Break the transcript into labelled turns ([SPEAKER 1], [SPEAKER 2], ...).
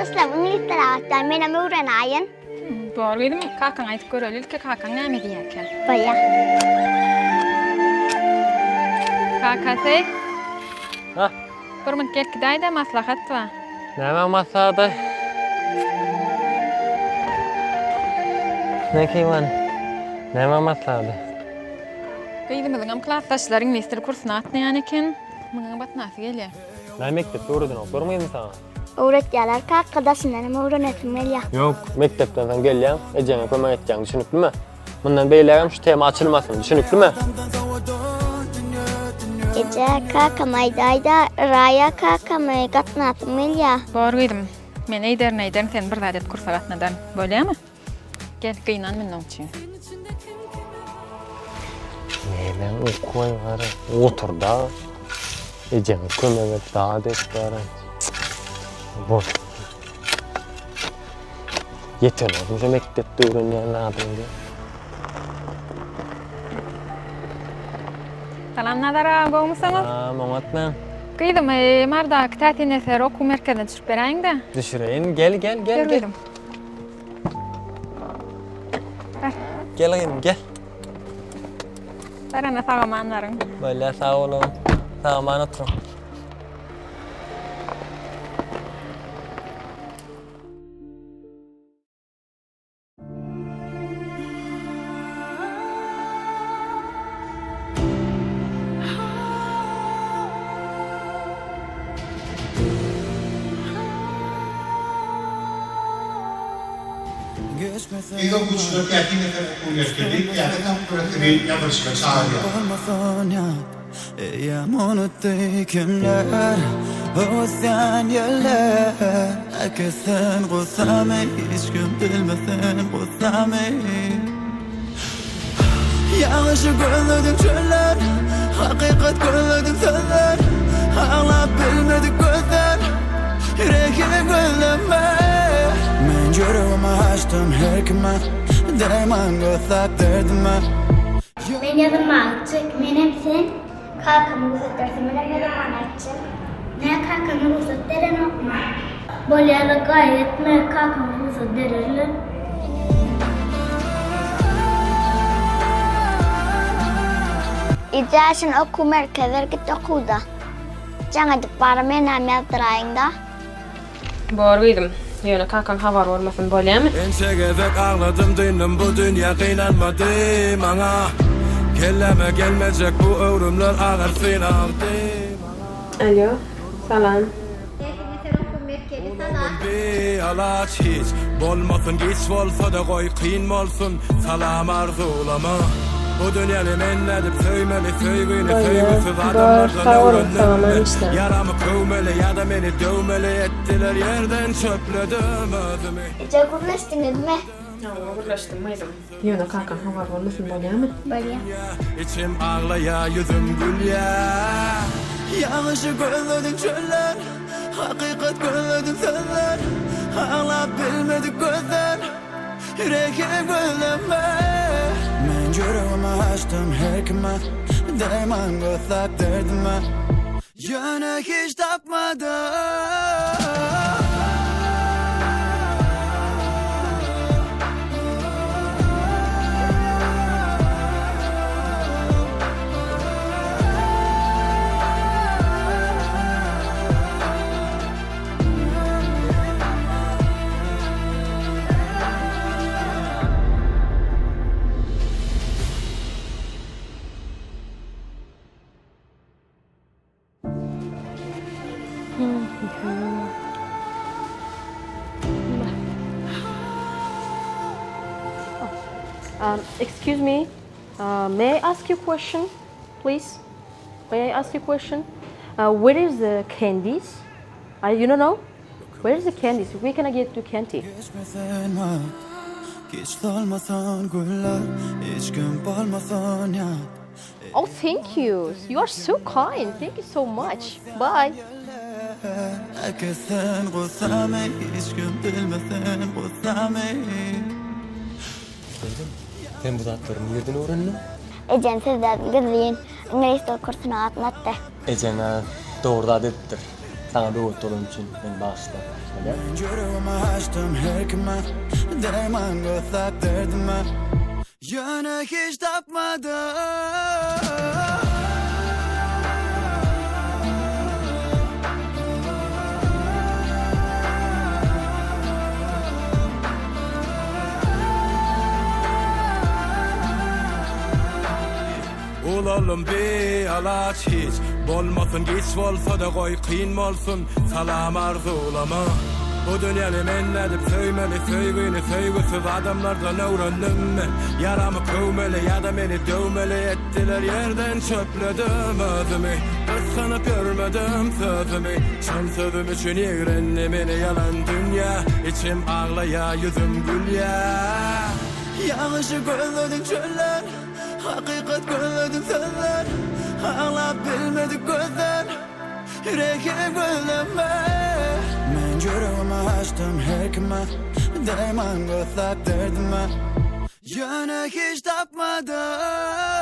[SPEAKER 1] Klasdaşlarym iňlis dili aýtýar, menem öwrenäýin.
[SPEAKER 2] Bor gyzym, kakaňa aýdyp göreli ilki, kakaň näme diýerkä?
[SPEAKER 1] Bolýar.
[SPEAKER 2] Kakasy.
[SPEAKER 3] Ha?
[SPEAKER 2] Bir minut gelip gidäýdä, maslahat bar.
[SPEAKER 3] Näme maslahady? Ne keýwan? Näme maslahady?
[SPEAKER 2] Gyzymyzyňam klasdaşlary iňlis dili kursuna gatnaýan eken. Muňa batnasy gelýär.
[SPEAKER 3] Näme mekdepde öwredenoklarmy gyzym saňa?
[SPEAKER 1] Öwretýärler kaka, daşyndan hem öwrenesim gelýär.
[SPEAKER 3] Ýok, mekdepden soň gelýäň, ejeňe kömek etýäň, düşüniklimi? Mundan beýlägem şu tema açylmasyn, düşüniklimi?
[SPEAKER 1] Eje, kakam aýdaýda, Raýa kakamy gatnasym gelýär.
[SPEAKER 2] Bor gyzym, men eýderin eýderin, sen bir zat et kursa gatnadaryn. Bolýamy? Gel, gynan men oň üçin.
[SPEAKER 3] Nämäň okuwaý gara? Otur-da. Ejeňe kömek et, zat et gara. Bor. Ýetenokmy şu mekdepde öwrenýän zadyň diýip.
[SPEAKER 2] Salam Nazar aga, gowumysyňyz?
[SPEAKER 3] Salam, oňatmy?
[SPEAKER 2] Gyzym, Mardaky Täsin Eser okuw merkezine düşürip beräýiň-de.
[SPEAKER 3] Düşüreýin, gel, gel, gel, gel. Gel gyzym, gel.
[SPEAKER 2] Bar ana sag-aman baryň.
[SPEAKER 3] Bolýar, sag boluň. Sag-aman oturyň.
[SPEAKER 4] Gyz okuwçylar Täsin eser okuw merkezi täze tapgyra sizi ýazylyşyga çagyrýar.
[SPEAKER 5] Ýagyşy gözledim çöller, hakykat gözledim sözler, Aglap bilmedik gözler, rehimi gözleme. Men ýüregimi açdym her kime, derman gözläp derdime.
[SPEAKER 1] Men ýazylmaga gitjek, menem sen. Kakam rugsat berse menem ýazylmana gitjek. Nä kakaň rugsat berenokmy? Bolýala gaýgy etme, kakaň rugsat bererler. Eje sen okuw merkezler git okuwda. Jaň edip bara menäm ýazdyraýyňda.
[SPEAKER 6] Bor gyzym. Ýöne kakaň habary bolmasyn bolýamy?
[SPEAKER 5] Ençe gezek agladym dyndym bu dünýe gynanmady maňa Kelläme gelmejek bu öwrümler agyr synagdy maňa.
[SPEAKER 6] Alýo, salam.
[SPEAKER 5] Bialaç hiç bolmasyn giç bolsada goý kyn bolsun salam arzuwlama Bu dünýäni men nädip söýmeli söýgini söýgüsiz adamlardan öwrendim men Ýaramy köwmeli ýa-da meni döwmeli etdiler ýerden çöpledim özümi.
[SPEAKER 1] Eje gürleşdiňizmi?
[SPEAKER 6] Hawa gürleşdim gyzym. Ýöne kakaň habary bolmasyn bolýamy?
[SPEAKER 1] Bolýa.
[SPEAKER 5] Içim aglaýa ýüzüm gülýä. Ýagyşy gözledim çöller Hakykat gözledim sözler Aglap bilmedik gözler Rehim gözleme Men ýüregimi açdym her kime Derman gözläp derdime Ýöne hiç tapmadym.
[SPEAKER 6] Um, excuse me, uh, may I ask you a question, please? May I ask you a question? Uh, where is the candies? Uh, you don't know? Where is the candies? Where can I get to candy? Oh, thank you. You are so kind. Thank you so much. Bye.
[SPEAKER 3] Gyzym, sen bu zatlary nirden öwrendiň?
[SPEAKER 1] Ejem sözlerini gizlin iňlis dil kursuna gatnatdy.
[SPEAKER 3] Ejeň-ä dogry zat edipdir. Saňa böwet bolanym üçin meni bagyşla. Bolýar?
[SPEAKER 5] Men ýüregimi açdym her kime Derman gözläp derdime Ýöne hiç tapmadym. Ulaldym bialaç hiç bolmasyn giç bolsada goý kyn bolsun salam arzuwlama Bu dünýäni men nädip söýmeli söýgini söýgüsiz adamlardan öwrendim men Ýaramy köwmeli ýa-da meni döwmeli etdiler ýerden çöpledim özümi Gysganyp ýörmedim sözümi Çyn sözüm üçin ýigrendi meni ýalan dünýä Içim aglaýa ýüzüm gülýä
[SPEAKER 7] Ýagyşy gözledim çöller Hakykat gözledim sözler Aglap bilmedik gözler Rehim gözleme
[SPEAKER 5] Men ýüregimi açdym her kime Derman gözläp derdime Ýöne hiç tapmadym.